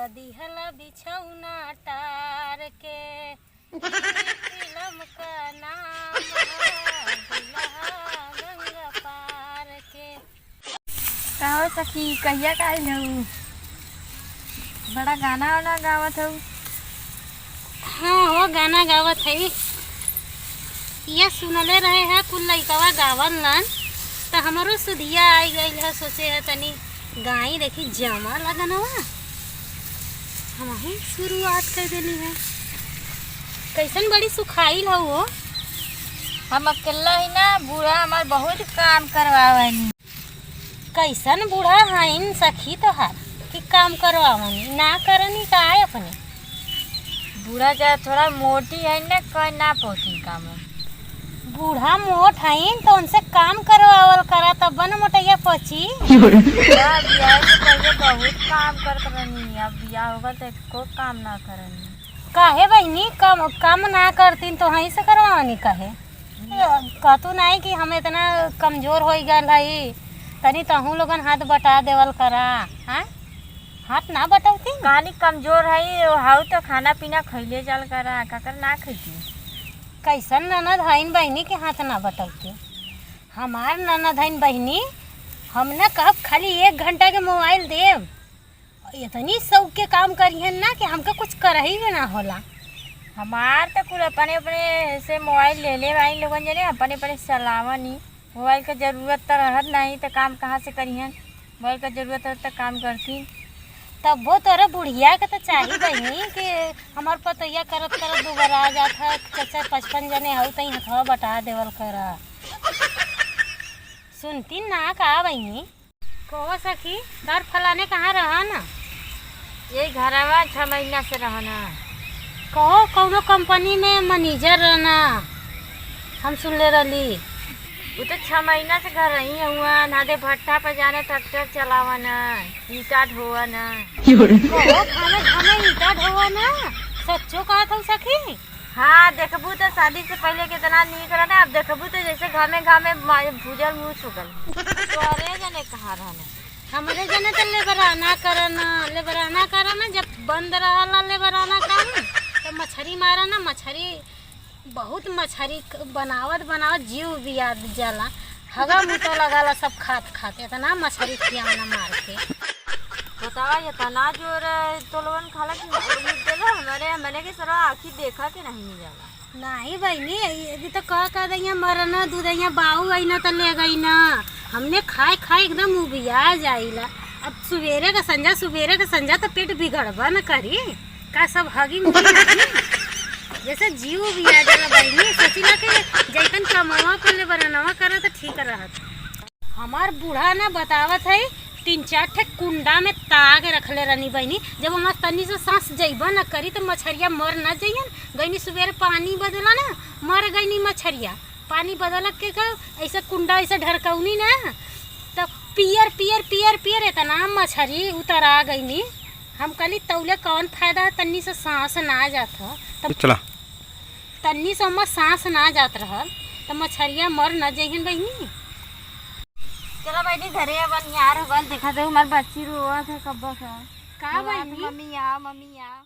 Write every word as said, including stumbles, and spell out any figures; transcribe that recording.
दिहला बिछौना टार के, ई फिल्म का नाम है दुल्हा गंगा पार के। का हो सखी, कहिया का आइल हऊ? बड़ा गाना वाना गावत हऊ। हाँ हो, गाना गावत हई। ये सुनले रहे हैं कुल लइकवा गावन लन, त हमरो सुधिया आई गइल है। सोचे है तनी गाई देखी जमा लगनवा, हमहू शुरुआत कर देली है। कैसन बड़ी सुखाइल हऊ हो? हम अकेला ही ना, बूढ़ा हमार बहुत काम करवावनी। कैसन बूढ़ा हईन सखी तोहार कि काम करवावनी, ना करनी का है अपने? बूढ़ा जरा थोड़ा मोटी है ना, कर ना पौती काम। बूढ़ा मोट हईन तो उनसे काम करवावल करा, तब न मोटैया पची। बूढ़ा बियाह से पहले बहुत काम करत रहनी, अब बियाह होगा तो एको काम ना करनी। काहे बहिनी, कम, कम ना करतीन तो हई से करवावनी काहे? कहतू नाई कि हम इतना कमजोर होइ गल हई, तनी तहूँ लोगन हाथ बटा देवल करा, हाँ? हाथ ना बटौती? कहानी कमजोर हई, हाउ तो खाना पीना खइले जाल करा, काकर ना खइती? कैसन ननद हईन बहिनी के हाथ ना बटौती? हमार ननद हईन बहिनी, हम ना कहब खाली एक घंटा के मोबाइल देब, इतनी शौक के काम करिहन ना कि हमके कुछ करही में ना होला। हमार त कुल अपने अपने से मोबाइल ले ले भाई लोगन जने, अपने अपने चलावनी। मोबाइल के जरूरत त रहत नहीं त काम कहाँ से करिहन? मोबाइल के जरूरत रहत त काम करती। तब्बो तोरे बुढ़िया के त चाही बहिनी कि हमार पतोहिया करत करत दुबरा जात है, चार पचपन जने हऊ तई हथवा बटा देवल करा। सुनती ना का बहिनी? कहो सखी, तोर फलाने कहाँ रहा ना? यही घरवा छह महीना से रहा ना। कहो, कौनो कंपनी में मैनेजर रहना, हम सुनले रहली। उ तो छह महीना से घर ही हुआ, ना दे भट्टा पर जाने, ट्रैक्टर चलावा ना, ईटा ढोवा ना। कहो, घामे घामे ईटा ढोवा ना, सच्चो कहत हऊ सखी? हाँ, देखबू तो शादी से पहले कितना नीक रहना, अब देखबू तो जैसे घामे घामे मा-, भूजल मुँह छुकल। तोरे जने कहाँ रहना? हमरे जने तो लेबराना करना, लेबराना करना, जब बंद रहला लेबराना काम, तो मछरी मारना, मछरी, बहुत मछरी क-, बनावत बनावत जीव बिया जाला, हगा मुता लगाला सब खात खात, इतना मछरी खियावना मार के। बतावा, इतना जोर तोलवन खाला कि देला हमरे, हमरे के सरवा आँखी देखा के नहीं मिलेला। नाही बहिनी, अभी तो कह कह दइया मरना, दूधइया बाऊ आई ना तो ले गई ना। हमने खाए खाए एकदम उबिया जाइला। अब सुबेरे का संझा, सुबेरे का संझा तो पेट बिगड़बा न करी। का सब हगी मुगी नहीं? जैसे जीव उबिया जाला बहिनी, सोचिला के जैतन कमवा कर ले बरनवा करा तो ठीक रहत। हमार बूढ़ा ना बतावत है, तीन चार ठे कुंडा में ताग रखले रहनी बहिनी। जब हमार तनी से सांस जइबा न करी तो मछरिया मर न जइहन। गइनी सुबेरे पानी बदला ना, मर गइनी मछरिया। पानी बदलक के का, ऐसे कुंडा ऐसे ढरकौनी ना, तब पियर पियर पियर पियर इतना मछरी उतरा गइनी। हम कहली तौले कौन फायदा है, तन्नी से सांस ना जात ह। तब चला। तन्नी से हमार सांस ना जात रहल, त मछरिया मर न जइहन बहिनी। चला बहिनी, घरे अब अन्यार हो गल, देखा दे हमार बच्ची रोवत है कब्बा से। का रोवत, बहिनी? मम्मी आ, मम्मी आ।